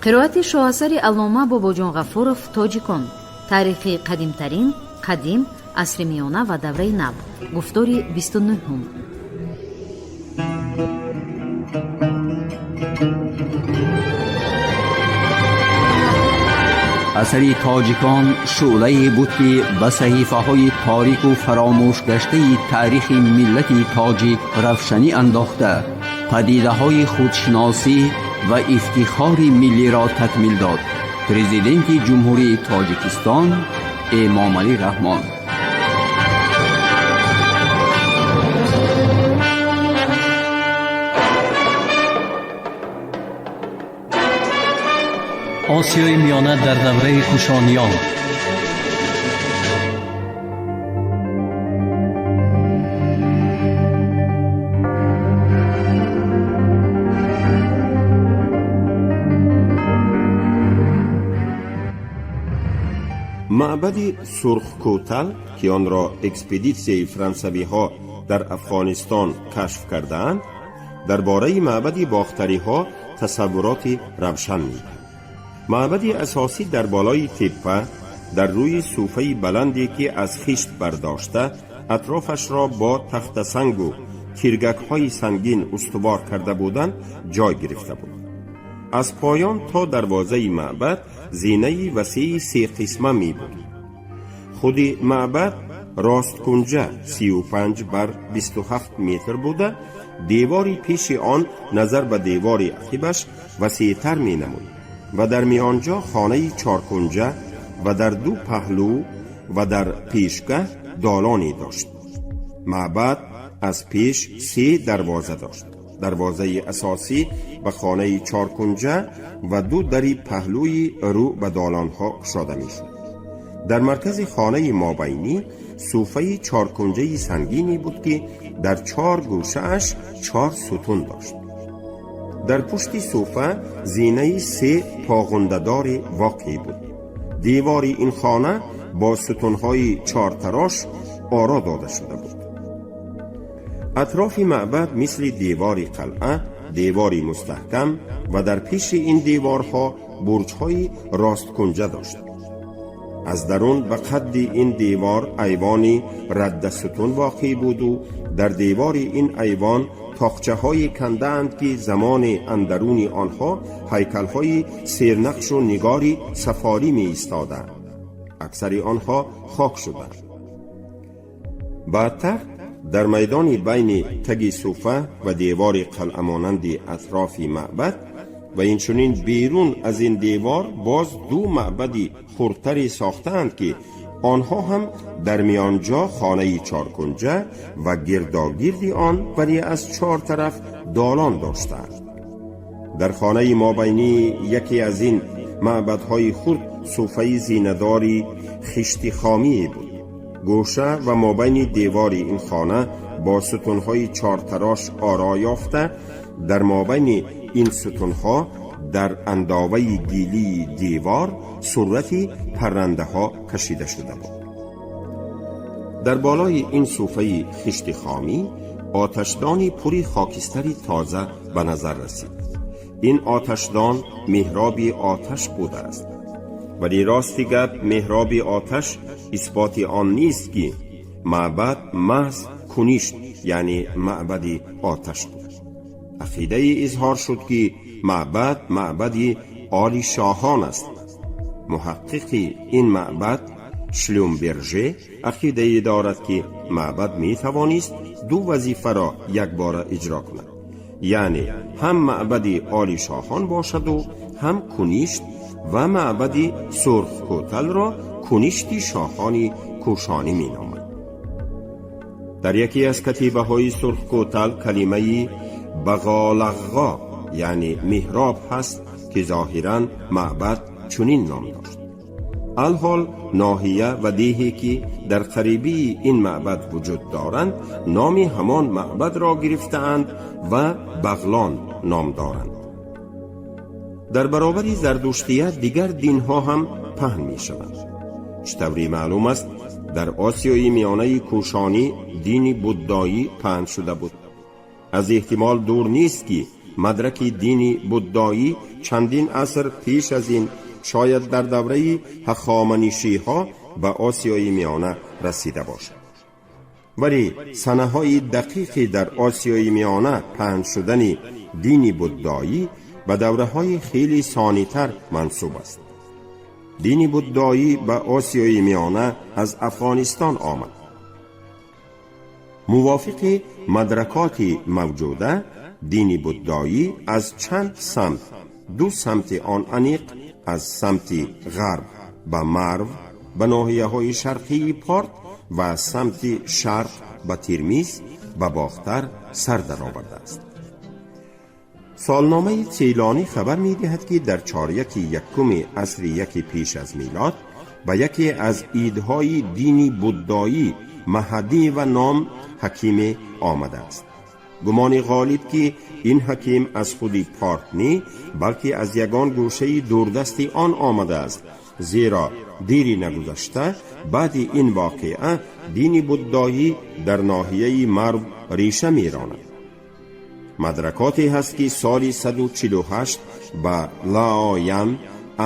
Қироати шоҳасари аллома Бобоҷон Ғафуров «Тоҷикон: таърихи қадимтарин, қадим, асри миёна ва давраи нав», гуфтори 29-ум. Асари «Тоҷикон» шӯълае буд, ки ба саҳифаҳои торику фаромӯшгаштаи таърихи миллати тоҷик равшанӣ андохта, падидаҳои худшиносӣ ва ифтихори миллиро такмил дод. Президенти Ҷумҳурии Тоҷикистон Эмомалӣ Раҳмон. Осиёи Миёна дар давраи Кушониён. Маъбади Сурхкӯтал, ки онро экспедитсияи франсавиҳо дар Афғонистон кашф кардаанд, дар бораи маъбади бохтариҳо тасаввуроти равшан медиҳад. Маъбади асосӣ дар болои теппа, дар рӯи суфаи баланде, ки аз хишт бардошта, атрофашро бо тахтасангу тиргакҳои сангин устувор карда буданд, ҷой гирифта буд. Аз поён то дарвозаи маъбад зинаи васеи сеқисма мебуд. Худи маъбад росткунҷа 35 бар 27 метр буда, девори пеши он назар ба девори ақибаш васеътар менамуд ва дар миёнҷо хонаи чоркунҷа ва дар ду паҳлӯ ва дар пешгаҳ долоне дошт. Маъбад аз пеш се дарвоза дошт: дарвозаи асосӣ ба хонаи чоркунҷа ва ду дари паҳлӯи рӯ ба долонҳо кушода мешуд. Дар маркази хонаи мобайнӣ суфаи чоркунҷаи сангине буд, ки дар чор гӯшааш чор сутун дошт. Дар пушти суфа зинаи се поғундадори воқеъ буд. Девори ин хона бо сутунҳои чортарош оро дода шуда буд. Атрофи маъбад мисли девори қалъа девори мустаҳкам ва дар пеши ин деворҳо бурҷҳои росткунҷа дошт. Аз дарун ба қадди ин девор айвони раддасутун воқеъ буду дар девори ин айвон тоқчаҳое кандаанд, ки замони андаруни онҳо ҳайкалҳои сернақшу нигори сафорӣ меистоданд. Аксари онҳо хок шуданд. Баъдтар дар майдони байни таги суфа ва девори қалъамонанди атрофи маъбад ва инчунин берун аз ин девор боз ду маъбади хурдтаре сохтаанд, ки онҳо ҳам дар миёнҷо хонаи чоркунҷа ва гирдогирди он, вале аз чор тараф долон доштаанд. Дар хонаи мобайнии яке аз ин маъбадҳои хурд суфаи зинадори хишти хомие буд. Гӯша ва мобайни девори ин хона бо сутунҳои чортарош оро ёфта, дар мобайни ин сутунҳо дар андоваи гилии девор сурати паррандаҳо кашида шуда буд. Дар болои ин суфаи хишти хомӣ оташдони пури хокистари тоза ба назар расид. Ин оташдон меҳроби оташ будааст, вале рости гап, меҳроби оташ исботи он нест, ки маъбад маҳз куништ, яъне маъбади оташ буд. Ақидае изҳор шуд, ки маъбад маъбади оли шоҳон аст. Муҳаққиқи ин маъбад Шлюмберже ақидае дорад, ки маъбад метавонист ду вазифаро якбора иҷро кунад, яъне ҳам маъбади оли шоҳон бошаду ҳам куништ, ва маъбади Сурхкӯталро куништи шоҳони кӯшонӣ меномад. Дар яке аз катибаҳои Сурхкӯтал калимаи бағолағғо, яъне меҳроб ҳаст, ки зоҳиран маъбад чунин ном дошт. Алҳол ноҳия ва деҳе, ки дар қарибии ин маъбад вуҷуд доранд, номи ҳамон маъбадро гирифтаанд ва Бағлон ном доранд. Дар баробари зардуштия дигар динҳо ҳам паҳн мешаванд. Чӣ тавре маълум аст, дар Осиёи Миёнаи кӯшонӣ дини буддоӣ паҳн шуда буд. Аз эҳтимол дур нест, ки Мадраки дини буддоӣ чандин аср пеш аз ин, шояд дар давраи ҳахоманишиҳо, ба Осиёи Миёна расида бошад. Вале санаҳои дақиқи дар Осиёи Миёна паҳн шудани дини буддоӣ ба давраҳои хеле сонитар мансуб аст. Дини буддоӣ ба Осиёи Миёна аз Афғонистон омад. Мувофиқи мадракоти мавҷуда, дини буддоӣ аз чанд самт, ду самти он аниқ, аз самти ғарб ба Марв, ба ноҳияҳои шарқии Порт, ва самти шарқ ба Тирмиз, ба Бохтар сар даровардааст. Солномаи Цейлонӣ хабар медиҳад, ки дар чоряки якуми асри яки пеш аз милод ба яке аз идҳои дини буддоӣ Маҳадива ном ҳакиме омадааст. Гумони ғолиб, ки ин ҳаким аз худи Порт не, балки аз ягон гӯшаи дурдасти он омадааст, зеро дири нагузашта баъди ин воқеа дини буддоӣ дар ноҳияи Марв реша меронад. Мадракоте ҳаст, ки соли 148 ба Лаоян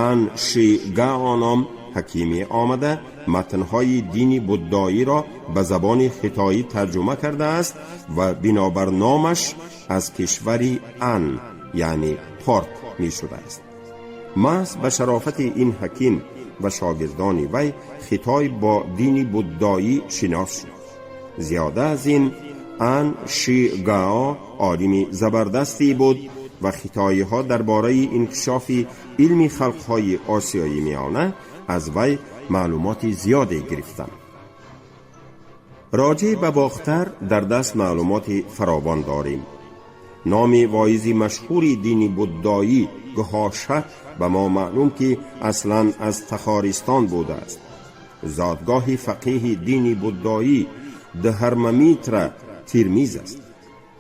Ан Ши Гао ном ҳакиме омада, матнҳои дини буддоиро ба забони хитоӣ тарҷума кардааст ва бинобар номаш аз кишвари Ан, яъне Порт мешудааст. Маҳз ба шарофати ин ҳаким ва шогирдони вай Хитой бо дини буддоӣ шинос шуд. Зиёда аз ин, Ан Ши Гао олими забардасте буд ва хитоиҳо дар бораи инкишофи илми халқҳои Осиёи Миёна аз вай маълумоти зиёде гирифтанд. Роҷеъ ба Бохтар дар даст маълумоти фаровон дорем. Номи воизи машҳури дини буддоӣ Гуҳоша ба мо маълум, ки аслан аз Тахористон будааст. Зодгоҳи фақеҳи дини буддоӣ Дҳармамитра Тирмиз аст.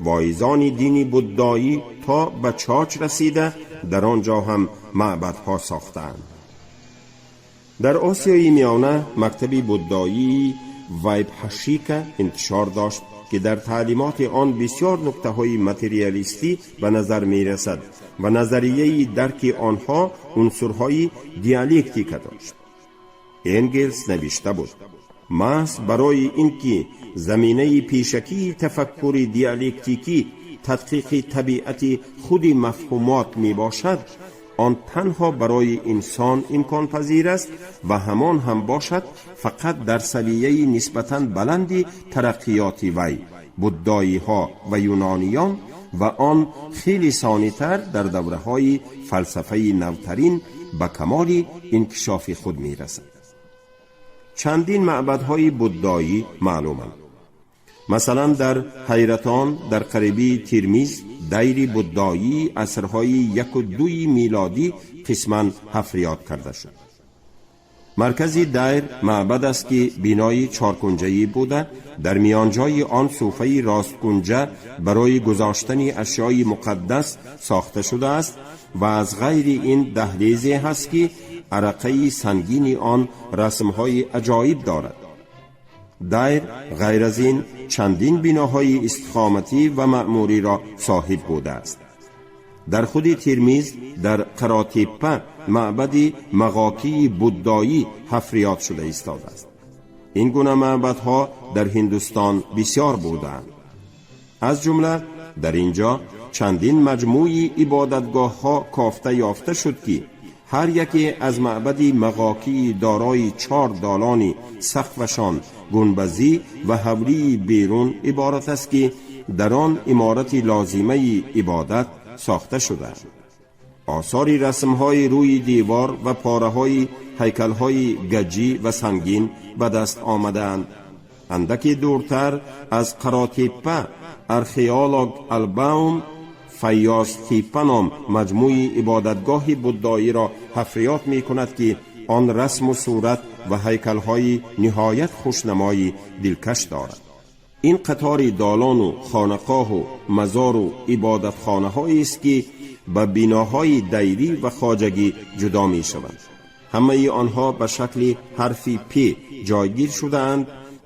Воизони дини буддоӣ то ба Чоч расида, дар он ҷо ҳам маъбадҳо сохтаанд. Дар Осиёи Миёна мактаби буддоии Вайбҳашика интишор дошт, ки дар таълимоти он бисёр нуктаҳои материалистӣ ба назар мерасад ва назарияи дарки онҳо унсурҳои диалектика дошт. Энгелс навишта буд: «Маҳз барои ин ки заминаи пешакии тафаккури диалектикӣ тадқиқи табиати худи мафҳумот мебошад, он танҳо барои инсон имконпазир аст ва ҳамон ҳам бошад фақат дар савияи нисбатан баланди тараққиёти вай. Буддоиҳо ва юнониён ва он хеле сонитар, дар давраҳои фалсафаи навтарин ба камоли инкишофи худ мерасад». Чандин маъбадҳои буддоӣ маълуманд. Масалан, дар Ҳайратон, дар қарибии Тирмиз, дайри буддоии асрҳои яку дуи милодӣ қисман ҳафриёт карда шуд. Маркази дайр маъбад аст, ки бинои чоркунҷаӣ буда, дар миёнҷои он суфаи росткунҷа барои гузоштани ашёи муқаддас сохта шудааст ва аз ғайри ин даҳлезе ҳаст, ки арақаи сангини он расмҳои аҷоиб дорад. Дайр ғайр аз ин чандин биноҳои истиқоматӣ ва маъмуриро соҳиб будааст. Дар худи Тирмиз, дар Қаротеппа, маъбади мағокии буддоӣ ҳафриёт шуда истодааст. Ин гуна маъбадҳо дар Ҳиндустон бисёр будаанд. Аз ҷумла дар ин ҷо чандин маҷмӯи ибодатгоҳҳо кофта ёфта шуд, ки ҳар яке аз маъбади мағокии дорои чор долони сақфашон гунбазӣ ва ҳавлии берун иборат аст, ки дар он иморати лозимаи ибодат сохта шудаанд. Осори расмҳои рӯи девор ва пораҳои ҳайкалҳои гаҷӣ ва сангин ба даст омадаанд. Андаке дуртар аз Қаротеппа археолог Албаум Файёз Типпа ном маҷмӯи ибодатгоҳи буддоиро ҳафриёт мекунад, ки он расму сурат ва ҳайкалҳои ниҳоят хушнамои дилкаш дорад. Ин қатори долону хонақоҳу мазору ибодатхонаҳоест, ки ба биноҳои дайрӣ ва хоҷагӣ ҷудо мешаванд. Ҳамаи онҳо ба шакли ҳарфи П ҷойгир шудаанд.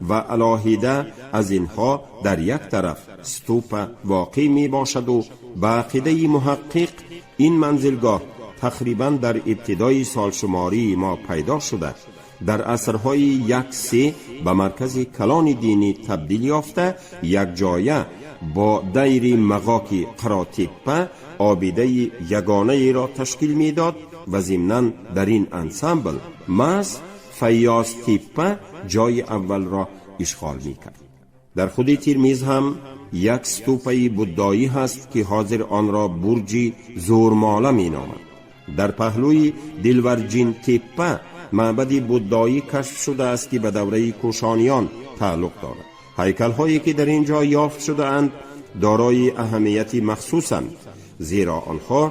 ва алоҳида аз инҳо дар як тараф ступа воқеъ мебошаду ба ақидаи муҳаққиқ ин манзилгоҳ тақрибан дар ибтидои солшумории мо пайдо шуда, дар асрҳои 1-3 ба маркази калони динӣ табдил ёфта, якҷоя бо дайри Мағоки Қаротеппа обидаи ягонаеро ташкил медод ва зимнан дар ин ансамбл маҳз Файёзтеппа ҷои аввалро ишғол мекард. Дар худи Тирмиз ҳам як ступаи буддоӣ ҳаст, ки ҳозир онро бурҷи Зӯрмола меноманд. Дар паҳлӯи Дилварҷинтеппа маъбади буддоӣ кашф шудааст, ки ба давраи Кушониён тааллуқ дорад. Ҳайкалҳое ки дар ин ҷо ёфт шудаанд, дорои аҳамияти махсусанд, зеро онҳо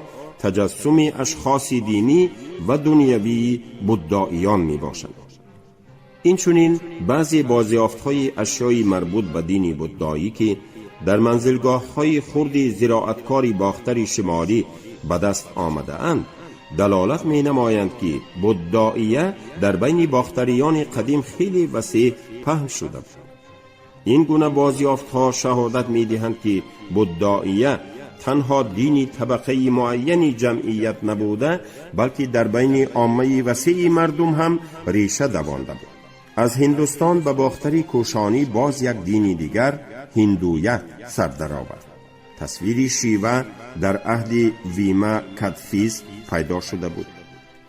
таҷассуми ашхоси динӣ ва дунявии буддоиён мебошанд. Инчунин баъзе бозёфтҳои ашёи марбут ба дини буддоӣ, ки дар манзилгоҳҳои хурди зироаткори Бохтари Шимолӣ ба даст омадаанд, далолат менамоянд, ки буддоия дар байни бохтариёни қадим хеле васеъ паҳн шуда буд. Ин гуна бозёфтҳо шаҳодат медиҳанд, ки буддоия танҳо дини табақаи муайяни ҷамъият набуда, балки дар байни оммаи васеи мардум ҳам реша давонда буд. Аз Ҳиндустон ба Бохтари Кӯшонӣ боз як дини дигар, ҳиндуя, сар даровард. Тасвири Шива дар аҳди Вима Кадфиз пайдо шуда буд.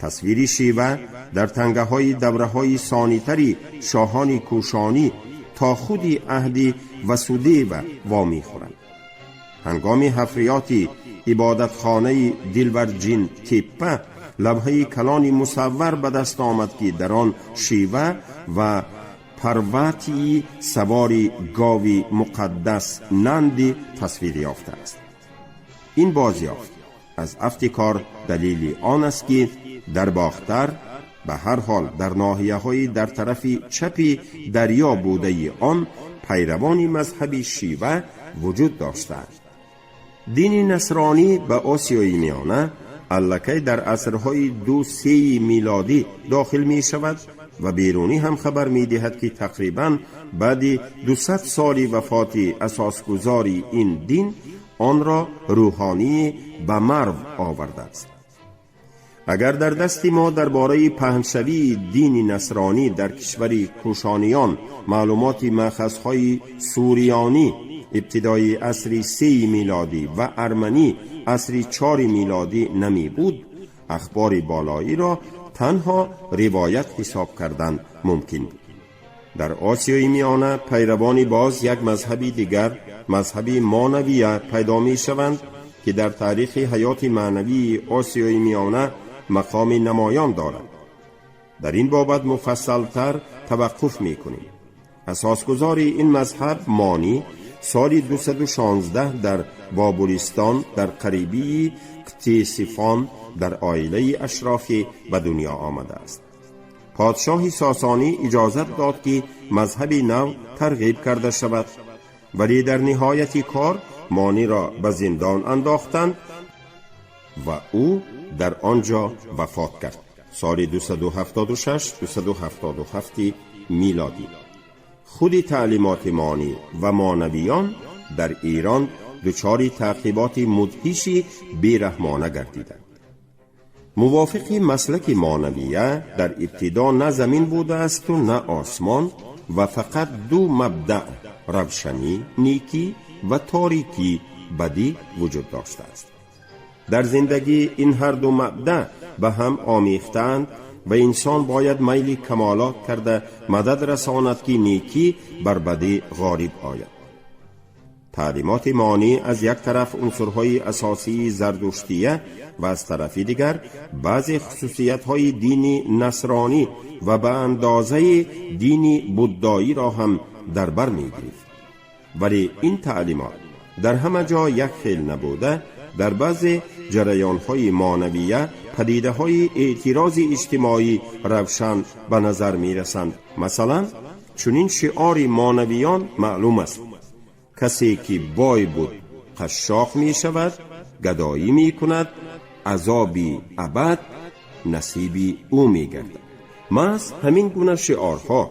Тасвири Шива дар тангаҳои давраҳои сонитари шоҳони кӯшонӣ то худи аҳди Васудева вомехӯранд. Ҳангоми ҳафриёти ибодатхонаи Дилварҷин Теппа лавҳаи калони мусаввар ба даст омад, ки дар он Шива ва Парватии савори гови муқаддас Нанди тасвир ёфтааст. Ин бозёфт аз афти кор далели он аст, ки дар Бохтар, ба ҳар ҳол дар ноҳияҳои дар тарафи чапи дарё будаи он, пайравони мазҳаби Шива вуҷуд доштаанд. Дини насронӣ ба Осиёи Миёна аллакай дар асрҳои 2-3 милодӣ дохил мешавад ва Берунӣ ҳам хабар медиҳад, ки тақрибан баъди 200 соли вафоти асосгузори ин дин онро рӯҳонии ба Марв овардааст. Агар дар дасти мо дар бораи паҳншавии дини насронӣ дар кишвари кӯшониён маълумоти маъхазҳои суриёнӣ ибтидои асри 3 милодӣ ва арманӣ асри 4 милодӣ намебуд, ахбори болоиро танҳо ривоят ҳисоб кардан мумкин буд. Дар Осиёи Миёна пайравони боз як мазҳаби дигар, мазҳаби монавия, пайдо мешаванд, ки дар таърихи ҳаёти маънавии Осиёи Миёна мақоми намоён дорад. Дар ин бобат муфассалтар таваққуф мекунем. Асосгузори ин мазҳаб Монӣ соли 216 дар Бобулистон, дар қарибии Ктесифон, дар оилаи ашрофӣ ба дунё омадааст. Подшоҳи Сосонӣ иҷозат дод, ки мазҳаби нав тарғиб карда шавад, вале дар ниҳояти кор Мониро ба зиндон андохтанд ва ӯ дар он ҷо вафот кард, соли 276-277 милодӣ. Худи таълимоти Монӣ ва монавиён дар Эрон дучори таъқиботи мудҳиши бераҳмона гардиданд. Мувофиқи маслаки монавия дар ибтидо на замин будаасту на осмон ва фақат ду мабдаъ, равшанӣ, некӣ, ва торикӣ, бадӣ, вуҷуд доштааст. Дар зиндагӣ ин ҳарду мабдаъ ба ҳам омехтаанд ва инсон бояд майли камолот карда мадад расонад, ки некӣ бар бадӣ ғолиб ояд. Таълимоти Монӣ аз як тараф унсурҳои асосии зардуштия ва аз тарафи дигар баъзе хусусиятҳои дини насронӣ ва ба андозаи дини буддоиро ҳам дар бар мегирифт. Вале ин таълимот дар ҳама ҷо як хел набуда, дар баъзе ҷараёнҳои монавия падидаҳои эътирози иҷтимоӣ равшан ба назар мерасанд. Масалан, чунин шиори монавиён маълум аст: касе ки бой буд, қашшоқ мешавад, гадоӣ мекунад, азоби абад насиби ӯ мегардад. Маҳз ҳамин гуна шиорҳо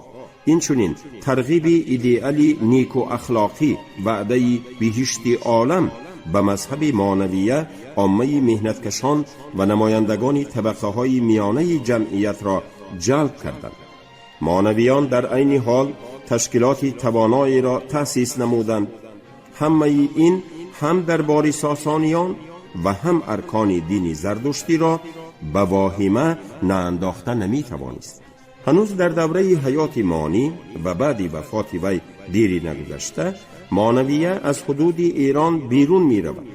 Инчунин тарғиби идеали некуахлоқӣ, ваъдаи биҳишти олам ба мазҳаби монавия оммаи меҳнаткашон ва намояндагони табақаҳои миёнаи ҷамъиятро ҷалб карданд. Монавиён дар айни ҳол ташкилоти тавоноеро таъсис намуданд. Ҳамаи ин ҳам дарбори Сосониён ва ҳам аркони дини зардуштиро ба воҳима наандохта наметавонист. Ҳанӯз дар давраи ҳаёти Монӣ ва баъди вафоти вай дири нагузашта, монавия аз ҳудуди Эрон берун меравад.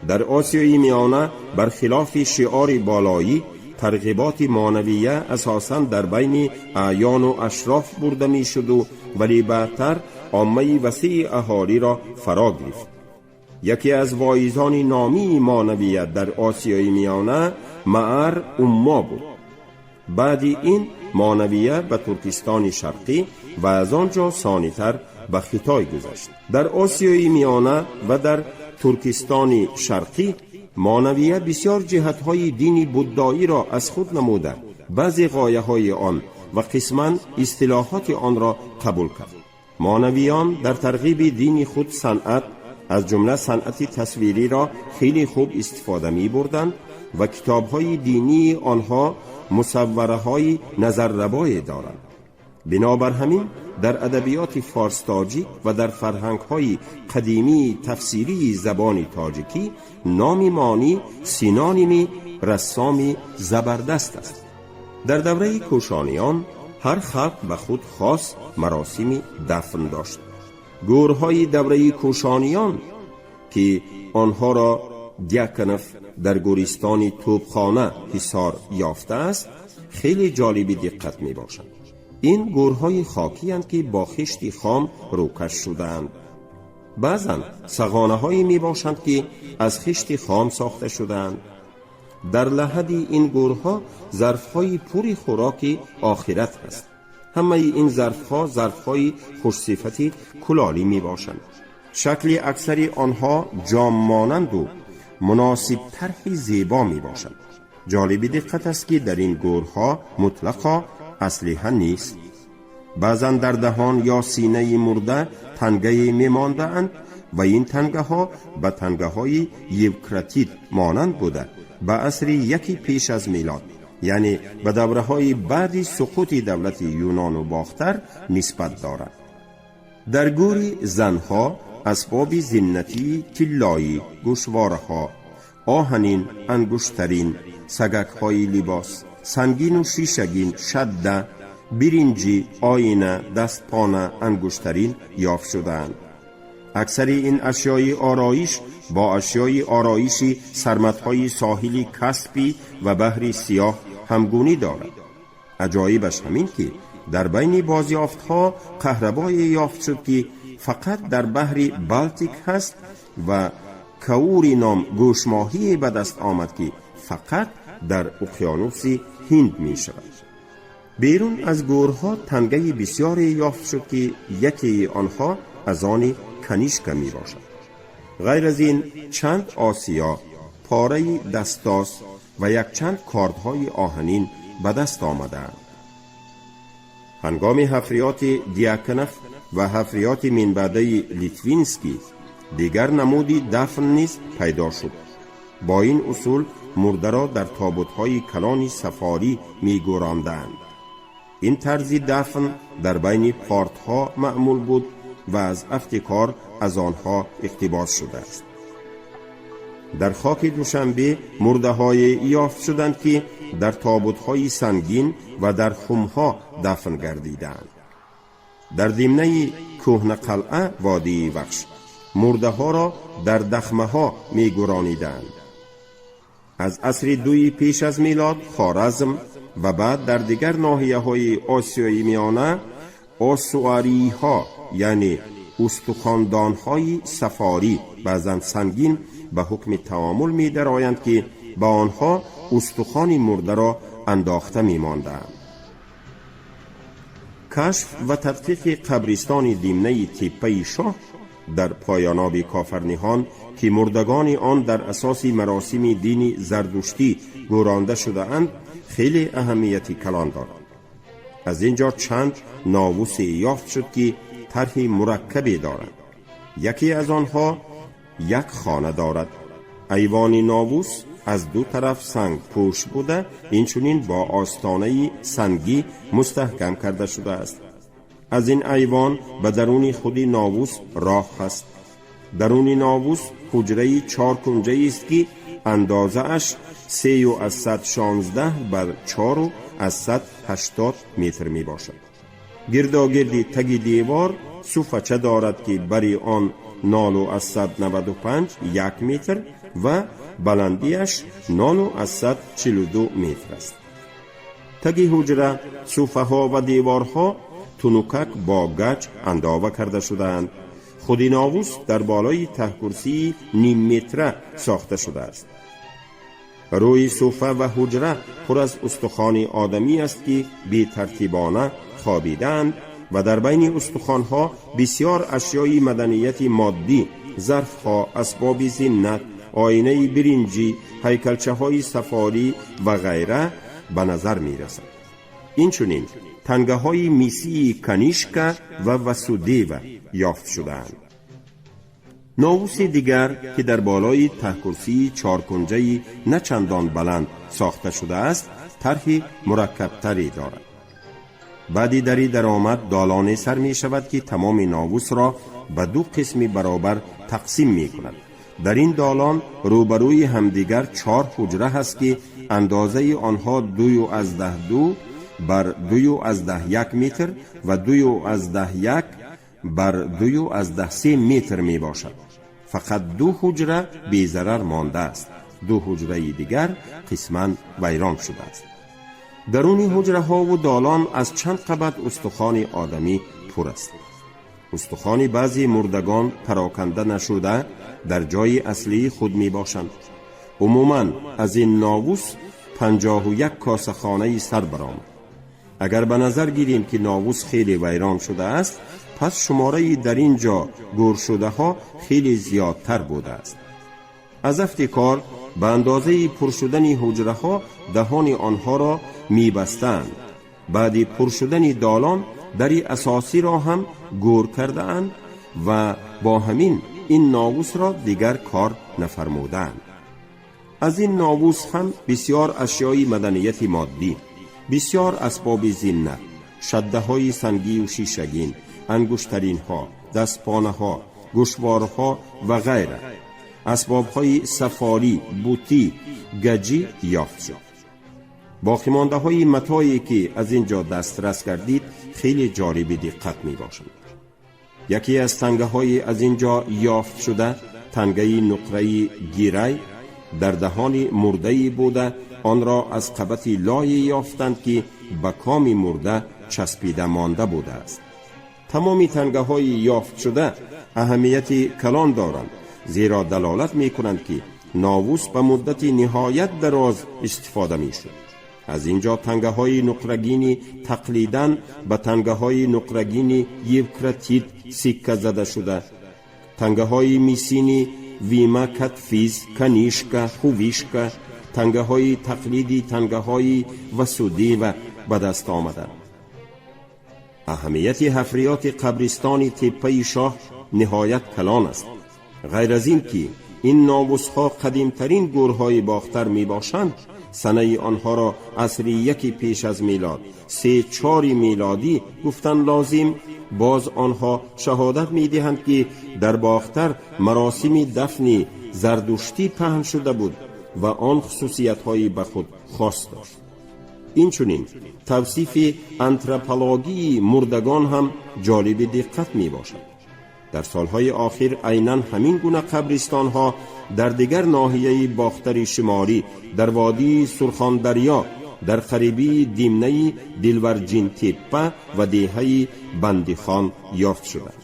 Дар Осиёи Миёна, бархилофи шиори болоӣ, тарғиботи монавия асосан дар байни аъёну ашроф бурда мешуду, вале баъдтар оммаи васеи аҳолиро фаро гирифт. Яке аз воизони номии монавия дар Осиёи Миёна Маар Уммо буд. Баъди ин монавия ба Туркистони Шарқӣ ва аз он ҷо сонитар ба Хитой гузашт. Дар Осиёи Миёна ва дар Туркистони Шарқӣ монавия бисёр ҷиҳатҳои дини буддоиро аз худ намуда, баъзе ғояҳои он ва қисман истилоҳоти онро қабул кард. Монавиён дар тарғиби дини худ санъат, аз ҷумла санъати тасвириро хеле хуб истифода мебурданд ва китобҳои динии онҳо мусаввараҳои назаррабое доранд. Бинобар ҳамин дар адабиёти форс-тоҷик ва дар фарҳангҳои қадимии тафсирии забони тоҷикӣ номи Монӣ синоними рассоми забардаст аст. Дар давраи Кӯшониён ҳар халқ ба худ хос маросими дафн дошт. Гӯрҳои давраи Кӯшониён, ки онҳоро Дьяконов дар гӯристони Тӯбхона, Ҳисор ёфтааст, хеле ҷолиби диққат мебошанд. Ин гӯрҳои хокиянд, ки бо хишти хом рӯкаш шудаанд. Баъзан сағонаҳое мебошанд, ки аз хишти хом сохта шудаанд. Дар лаҳади ин гӯрҳо зарфҳои пури хӯроки охират ҳаст. Ҳамаи ин зарфҳо зарфҳои хушсифати кулолӣ мебошанд. Шакли аксари онҳо ҷоммонанду муносиб тарҳи зебо мебошанд. Ҷолиби диққат аст, ки дар ин гӯрҳо мутлақо аслиҳа нест. Баъзан дар даҳон ё синаи мурда тангае мемондаанд ва ин тангаҳо ба тангаҳои Евкратид монанд буда, ба асри яки пеш аз милод, яъне ба давраҳои баъди суқути давлати Юнону Бохтар нисбат дорад. Дар гӯри занҳо асбоби зиннатии тиллоӣ, гӯшвораҳо, оҳанин ангуштарин, сагакҳои либос, сангину шишагин, шадда, биринҷӣ, оина, дастпона, ангуштарин ёфт шудаанд. Аксари ин ашёи ороиш бо ашёи ороиши сарматҳои соҳили Каспӣ ва Баҳри Сиёҳ ҳамгунӣ дорад. Аҷоибаш ҳамин, ки дар байни бозёфтҳо каҳрабое ёфт шуд, ки фақат дар баҳри Балтик ҳаст, ва каури ном гӯшмоҳие ба даст омад, ки фақат дар уқёнуси Ҳинд мешавад. Берун аз гӯрҳо тангаи бисёре ёфт шуд, ки якеи онҳо аз они Канишка мебошад. Ғайр аз ин чанд осиё, пораи дастдос ва якчанд кордҳои оҳанин ба даст омадаанд. Ҳангоми ҳафриёти Диаконов ва ҳафриёти минбаъдаи Литвинский дигар намуди дафн низ пайдо шуд. Бо ин усул мурдаро дар тобутҳои калони сафорӣ мегӯрондаанд. Ин тарзи дафн дар байни портҳо маъмул буд ва аз афти кор аз онҳо иқтибос шудааст. Дар хоки Душанбе мурдаҳое ёфт шуданд, ки дар тобутҳои сангин ва дар хумҳо дафн гардидаанд. Дар димнаи Кӯҳнақалъа, водии Вахш, мурдаҳоро дар дахмаҳо мегӯронидаанд. Аз асри дуи пеш аз милод Хоразм ва баъд дар дигар ноҳияҳои Осиёи Миёна осуариҳо, яъне устухондонҳои сафорӣ, баъзан сангин, ба ҳукми таомул медароянд, ки ба онҳо устухони мурдаро андохта мемондаанд. Кашф ва тадқиқи қабристони димнаи Теппаи Шоҳ дар поёноби Кофарниҳон, ки мурдагони он дар асоси маросими дини зардуштӣ гӯронда шудаанд, хеле аҳамияти калон дорад. Аз ин ҷо чанд новусе ёфт шуд, ки тарҳи мураккабе доранд. Яке аз онҳо як хона дорад. Айвони новус аз ду тараф сангпӯш буда, инчунин бо остонаи сангӣ мустаҳкам карда шудааст. Аз ин айвон ба даруни худи новус роҳ ҳаст. Даруни новус ҳуҷраи чоркунҷаест, ки андозааш 3,16 бар 4,80 метр мебошад. Гирдогирди таги девор суфача дорад, ки бари он 0,95 як метр ва баландиаш 0,42 метр аст. Таги ҳуҷра, суфаҳо ва деворҳо тунукак бо гач андова карда шудаанд. Худи новус дар болои таҳкурсии нимметра сохта шудааст. Рӯи суфа ва ҳуҷра пур аз устухони одамӣ аст, ки бетартибона хобидаанд ва дар байни устухонҳо бисьёр ашёи маданияти моддӣ: зарфҳо, асбоби зиннат, оинаи биринҷӣ, ҳайкалчаҳои сафорӣ ва ғайра ба назар мерасад. Инчунин тангаҳои мисии Канишка ва Васудева ёфт шудаанд. Новуси дигар, ки дар болои таҳкурсии чоркунҷаи на чандон баланд сохта шудааст, тарҳи мураккабтаре дорад. Баъди дари даромад долоне сар мешавад, ки тамоми новусро ба ду қисми баробар тақсим мекунад. Дар ин долон рӯбарӯи ҳамдигар чор ҳуҷра ҳаст, ки андозаи онҳо 2,2 бар 2,1 метр ва 2,1 бар 2,3 метр мебошад. Фақат ду ҳуҷра безарар мондааст, ду ҳуҷраи дигар қисман вайрон шудааст. Даруни ҳуҷраҳову долон аз чанд қабат устухони одамӣ пур аст. Устухони баъзе мурдагон пароканда нашуда, дар ҷои аслии худ мебошанд. Умуман, аз ин новус 51 косахонаи сар баромад. Агар ба назар гирем, ки новус хеле вайрон шудааст, пас шумораи дар ин ҷо гӯршудаҳо хеле зиёдтар будааст. Аз афти кор ба андозаи пур шудани ҳуҷраҳо даҳони онҳоро мебастаанд. Баъди пур шудани долон дари асосиро ҳам гӯр кардаанд ва бо ҳамин ин новусро дигар кор нафармудаанд. Аз ин новус ҳам бисьёр ашёи маданияти моддӣ, бисьёр асбоби зиннат, шаддаҳои сангию шишагин, ангуштаринҳо, дастпонаҳо, гӯшворҳо ва ғайра, асбобҳои сафолӣ, бутӣ, гаҷӣ ёфт шуд. Боқимондаҳои матое, ки аз ин ҷо дастрас гардид, хеле ҷолиби диққат мебошанд. Яке аз тангаҳои аз ин ҷо ёфт шуда, тангаи нуқраи гирай дар даҳони мурдае буда, онро аз қабати лое ёфтанд, ки ба коми мурда часпида монда будааст. Тамоми тангаҳои ёфтшуда аҳамияти калон доранд, зеро далолат мекунанд, ки новус ба муддати ниҳоят дароз истифода мешуд. Аз ин ҷо тангаҳои нуқрагини тақлидан ба тангаҳои нуқрагини Евкратид сикка зада шуда, тангаҳои мисини Вима Катфиз, Канишка, Хувишка, тангаҳои тақлиди тангаҳои Васудева ба даст омаданд. Аҳамияти ҳафриёти қабристони Теппаи Шоҳ ниҳоят калон аст. Ғайр аз ин ки ин новусҳо қадимтарин гӯрҳои Бохтар мебошанд, санаи онҳоро асри яки пеш аз милод, се чори милодӣ гуфтан лозим. Боз онҳо шаҳодат медиҳанд, ки дар Бохтар маросими дафни зардуштӣ паҳн шуда буд ва он хусусиятҳои ба худ хос дошт. Инчунин тавсифи антропологии мурдагон ҳам ҷолиби диққат мебошад. Дар солҳои охир айнан ҳамин гуна қабристонҳо дар дигар ноҳияи Бохтари Шимолӣ, дар водии Сурхондарё, дар қарибии димнаи Дилварҷинтеппа ва деҳаи Бандихон ёфт шуданд.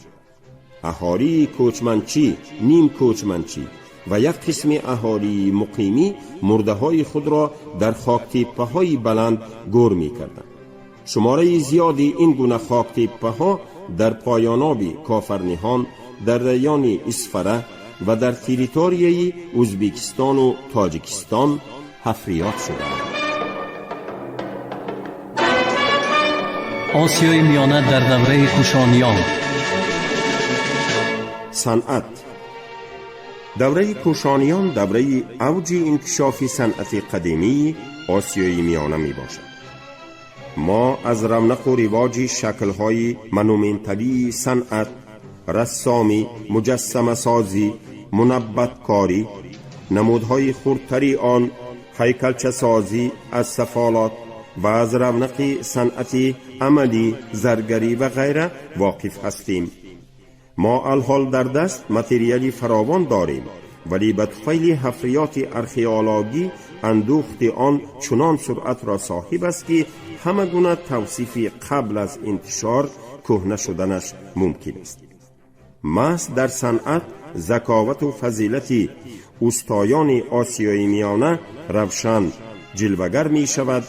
Аҳолии кӯчманчӣ, ним кӯчманчӣ ва як қисми аҳолии муқимӣ мурдаҳои худро дар хоктеппаҳои баланд гӯр мекарданд. Шумораи зиёди ин гуна хоктеппаҳо дар поёноби Кофарниҳон, дар райони Исфара ва дар территорияи Ӯзбекистону Тоҷикистон ҳафриёт шуданд. Осиёи Миёна дар давраи Кушониён. Санъат. Давраи Кушониён давраи авҷи инкишофи санъати қадимии Осиёи Миёна мебошад. Мо аз равнақу ривоҷи шаклҳои монументалии санъат, рассомӣ, муҷассамасозӣ, мунаббаткорӣ, намудҳои хурдтари он, ҳайкалчасозӣ аз сафолот ва аз равнақи санъати амалӣ, заргарӣ ва ғайра воқиф ҳастем. Мо алҳол дар даст материали фаровон дорем, вале ба туфайли ҳафриёти археологӣ андӯхти он чунон суръатро соҳиб аст, ки ҳама гуна тавсифи қабл аз интишор кӯҳна шуданаш мумкин аст. Маҳз дар санъат заковату фазилати устоёни Осиёи Миёна равшан ҷилвагар мешавад.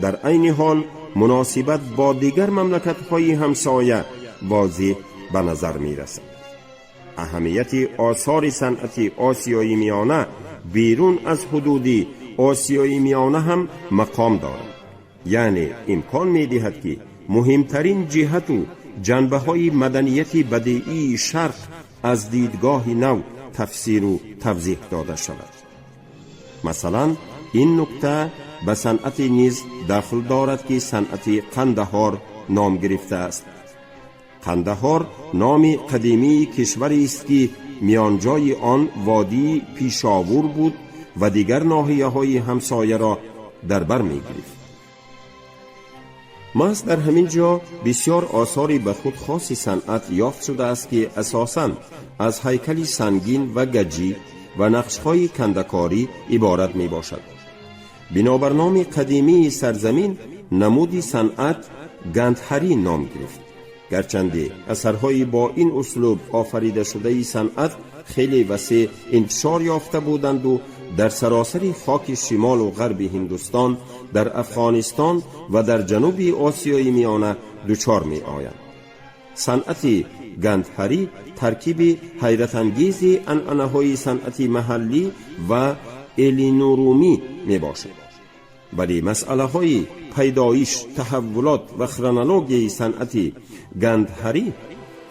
Дар айни ҳол муносибат бо дигар мамлакатҳои ҳамсоя возеҳ ба назар мерасад. Аҳамияти осори санъати Осиёи Миёна берун аз ҳудуди Осиёи Миёна ҳам мақом дорад, яъне имкон медиҳад, ки муҳимтарин ҷиҳату ҷанбаҳои маданияти бадеии Шарқ аз дидгоҳи нав тафсиру тавзеҳ дода шавад. Масалан, ин нукта ба санъате низ дахл дорад, ки санъати Қандаҳор ном гирифтааст. Қандаҳор номи қадимии кишварест, ки миёнҷои он водии Пишовур буд ва дигар ноҳияҳои ҳамсояро дар бар мегирифт. Маҳз дар ҳамин ҷо бисёр осори ба худ хоси санъат ёфт шудааст, ки асосан аз ҳайкали сангин ва гаҷӣ ва нақшҳои кандакорӣ иборат мебошад. Бинобар номи қадимии сарзамин намуди санъат Гандҳарӣ ном гирифт. Гарчанде асарҳои бо ин услуб офаридашудаи санъат хеле васеъ интишор ёфта буданду дар саросари хоки шимолу ғарби Ҳиндустон, дар Афғонистон ва дар ҷануби Осиёи Миёна дучор меоянд, санъати Гандҳарӣ таркиби ҳайратангези анъанаҳои санъати маҳаллӣ ва эллинурумӣ мебошад. Вале масъалаҳои пайдоиш, таҳаввулот ва хронологияи санъати Гандҳарӣ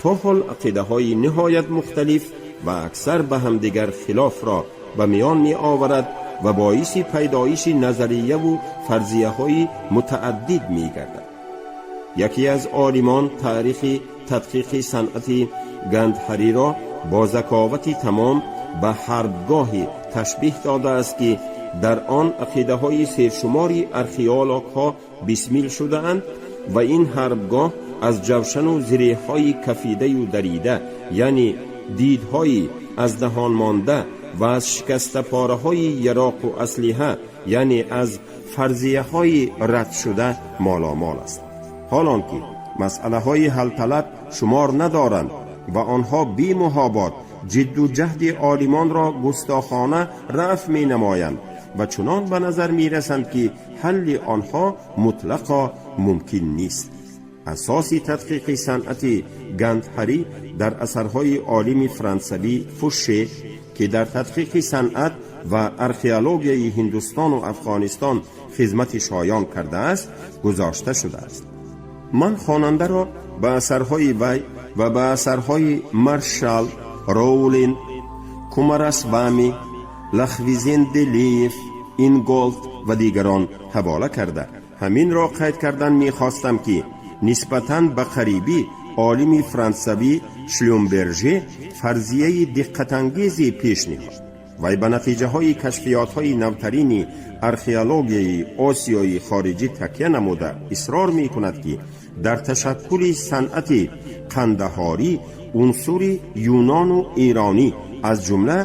то ҳол ақидаҳои ниҳоят мухталиф ва аксар ба ҳамдигар хилофро ба миён меоварад ва боиси пайдоиши назарияву фарзияҳои мутааддид мегардад. Яке аз олимон таърихи тадқиқи санъати Гандҳариро бо заковати тамом ба ҳарбгоҳе ташбиҳ додааст, ки дар он ақидаҳои сершумори археологҳо бисмил шудаанд ва ин ҳарбгоҳ аз ҷавшану зиреҳҳои кафидаю дарида, яъне дидҳои аз даҳон монда ва аз шикастапораҳои яроқу аслиҳа, яъне аз фарзияҳои радшуда моломол аст. Ҳолон ки масъалаҳои ҳалталаб шумор надоранд ва онҳо бемуҳобот ҷидду ҷаҳди олимонро густохона рафъ менамоянд ва чунон ба назар мерасанд, ки ҳалли онҳо мутлақо мумкин нест. Асоси тадқиқи санъати Гандҳарӣ дар асарҳои олими франсавӣ Фуше, ки дар тадқиқи санъат ва археологияи Ҳиндустону Афғонистон хизмати шоён кардааст, гузошта шудааст. Ман хонандаро ба асарҳои вай ва ба асарҳои Маршал, Роулин, Кумарасвами, Лахвизенделиев, Инголд ва дигарон ҳавола карда, ҳаминро қайд кардан мехостам, ки нисбатан ба қарибӣ олими франсавӣ Шлюмберже фарзияи диққатангезе пеш ниҳод. Вай ба натиҷаҳои кашфиётҳои навтарини археологияи Осиёи хориҷӣ такя намуда, исрор мекунад, ки дар ташаккули санъати қандаҳорӣ унсури юнону эронӣ, аз ҷумла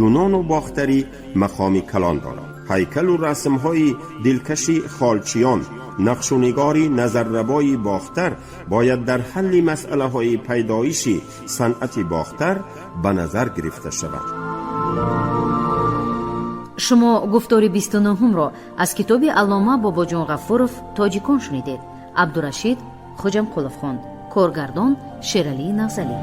юнону бохтарӣ, мақоми калон дорад. Ҳайкалу расмҳои дилкаши холчиён, нақшунигори назаррабои Бохтар бояд дар ҳалли масъалаҳои пайдоиши санъати Бохтар ба назар гирифта шавад. Шумо гуфтори 29-ҳумро аз китоби аллома Бобоҷон Ғафуров «Тоҷикон» шунидед. Абдурашид Хоҷамқулов хонд, коргардон Шералӣ Нағзалӣ.